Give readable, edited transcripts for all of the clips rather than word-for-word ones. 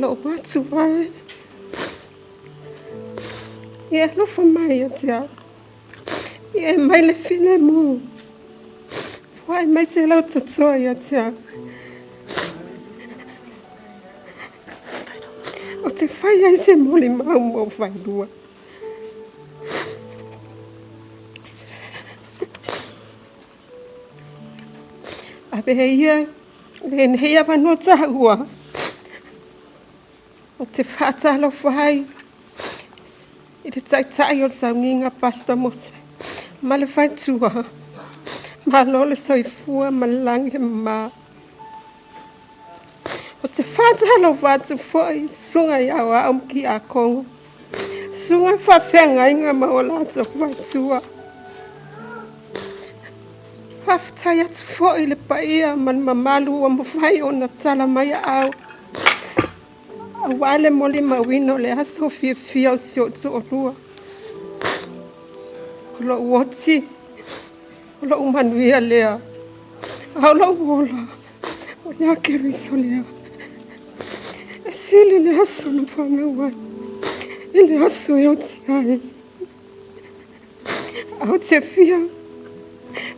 Lou matua e, ia alofa mai ia te au. Ia e mai le filemu. Foai mai se lautotoa ia te au. Ou te fai ai se molimau mo Vailua. Avea ia lenei avanoa taua ou te faatalofa ai i le Taitai o le Sauniga Pastor Mose ma le faletua. Malo le soifua ma le lagi e mama. Ou te faatalofa atu foi i susuga i aoao ma kiakono, susuga i faafeagaiga ma o latou faletua. Faafetai atu foi i le paia ma le mamalu ua mafai ona tala mai aao aua le molimauina o le aso fiafia o si ou toalua. O lou oti, o lou manuia lea, a o lou ola, o ia Keriso lea. E sili le aso na fanau ai i le aso e oti ai. A ou te fia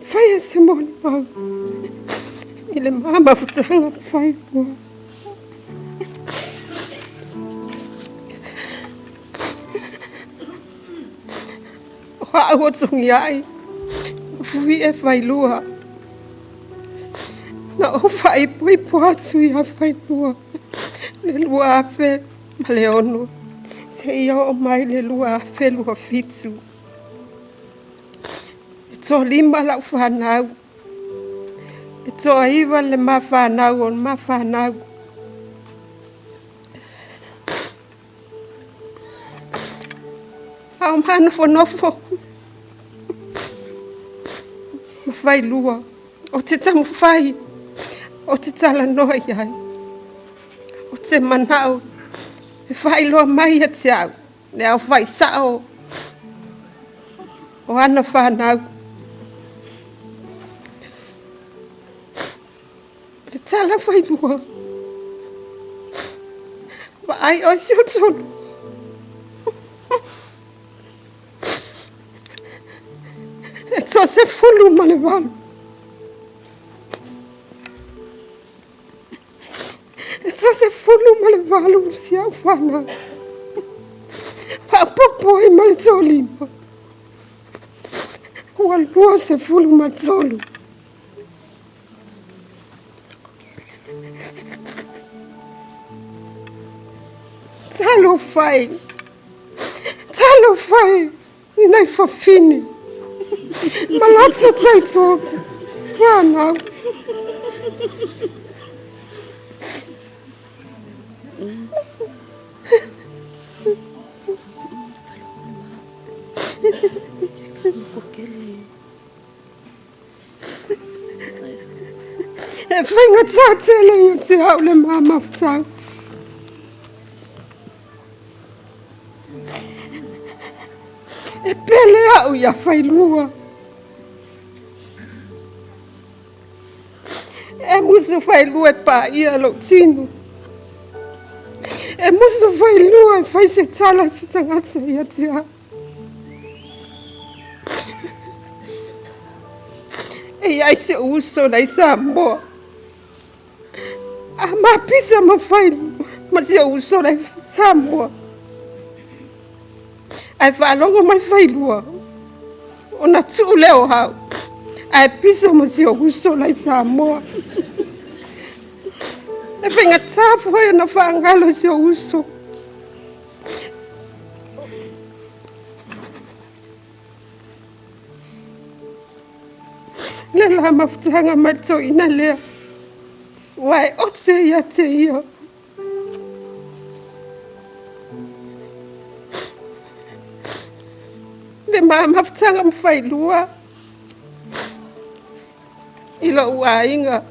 faia se molimau i le ma mafutaga failua. O au o Togiai, ma Fuie Failua. Na ou faaipoipo atu ia Failua le 2006 seia oo mai le 2027. E toalima lau fanau, e toaiva le ma fanau o le ma fanau. A o manofonofo ma Failua, ou te taumafai, ou te talanoa i ai. Ou te manao e faailoa mai ia te au le aofai sao o ana fanau. Le tala Failua, vaai oe si ou toalua. E 18. E 18 si au fanau. Faaopoopo ai ma le toalima. Ua 23. Talofa e, talofa e i nai fafine ma latou taitonu fanau. E faigata tele ia te au le ma mafutaga. E pele au ia Failua. E musu Failua e paia lou tino. E musu Failua e fai se tala se tagata ia te au. E i ai si ou uso la i Samoa. A mapisa ma fai ma si ou uso la i Samoa. Ae faalogo mai Failua ona tuu lea o au ae pisa ma si ou uso la i Samoa. E faigata foi ona faagalo si ou uso. Le la mafutaga mai le toeaina lea, ua e ote ia te ia. Le ma mafutaga ma Failua i lou aiga,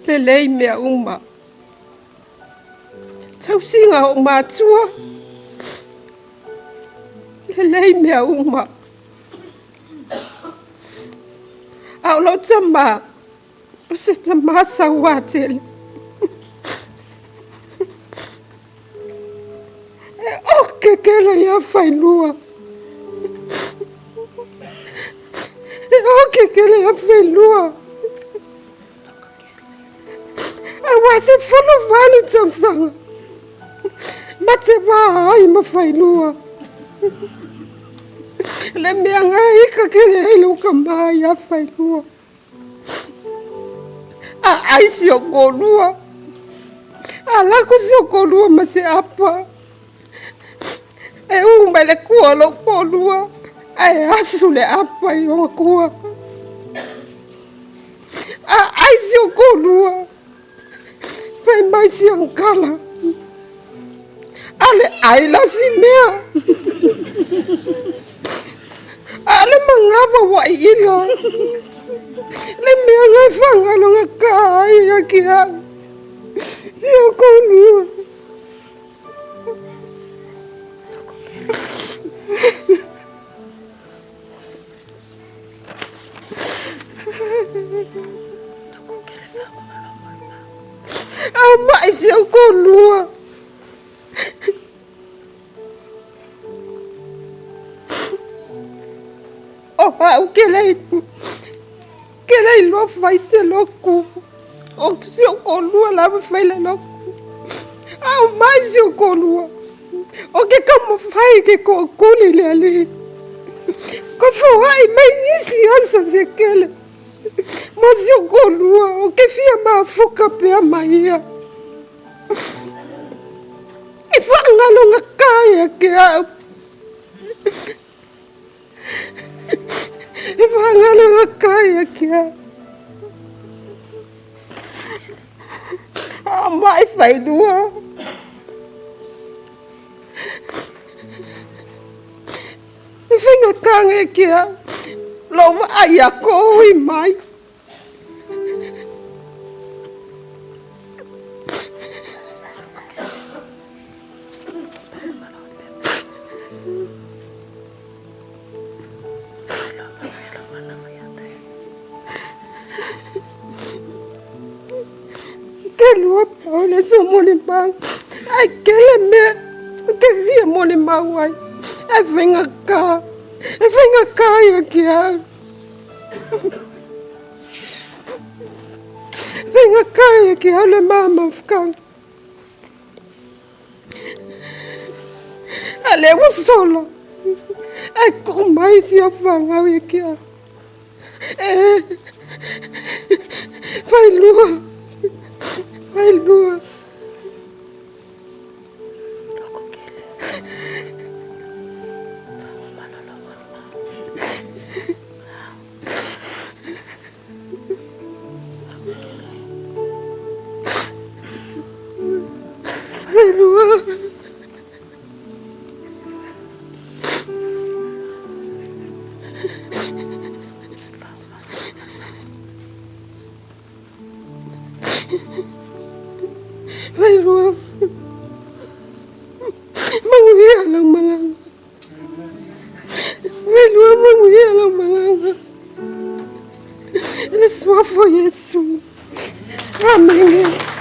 lelei mea uma. Tausiga o ou matua, lelei mea uma. A o lou tama, o se tama sauā tele. kekele ia failua. E o kekele ia failua. Aua 18 tausaga. Ma te va ai ma failua. Le mea ngai ka kele ai lo ka mai ia failua. A ai si o kolua. A lako si o kolua ma se apa. E u mai le kua lo kolua. Ae asu le apa i ona kua. A ai si o kolua. Fai mai si angala. A le ai la si mea. A le mangava ua ila. Le mea ngai whangalo nga ka ai a ki au. Si o kolua. A mai si o kolua. O au ke lei ke lei lo fai se loku. O si o kolua lava fai le loku. Au mai si o kolua. O ke taumafai ke toatuli le Alii. Ko foai mai nisi aso se kele. Mo si o kolua o ke fia mafuka pea ma ia. E whaangalonga kaia ke au. E whaangalonga kaia ke au. A mai whailua. E whainga kānga e ke au. Lo vaai a koi mai. Ke lua pau le so mo le mau. Ai ke le mea ke via mo le mau ai. E whenga ka. E whenga ka ia ki au. Whenga ka ia ki au le mama whakau. A le ua sola. E ko mai si a whangau ia ki au. E whailua. Whailua. Whailua. Whailua. Manuia lau malaga. Whailua manuia lau malaga. Le suafa o Iesu. Amene.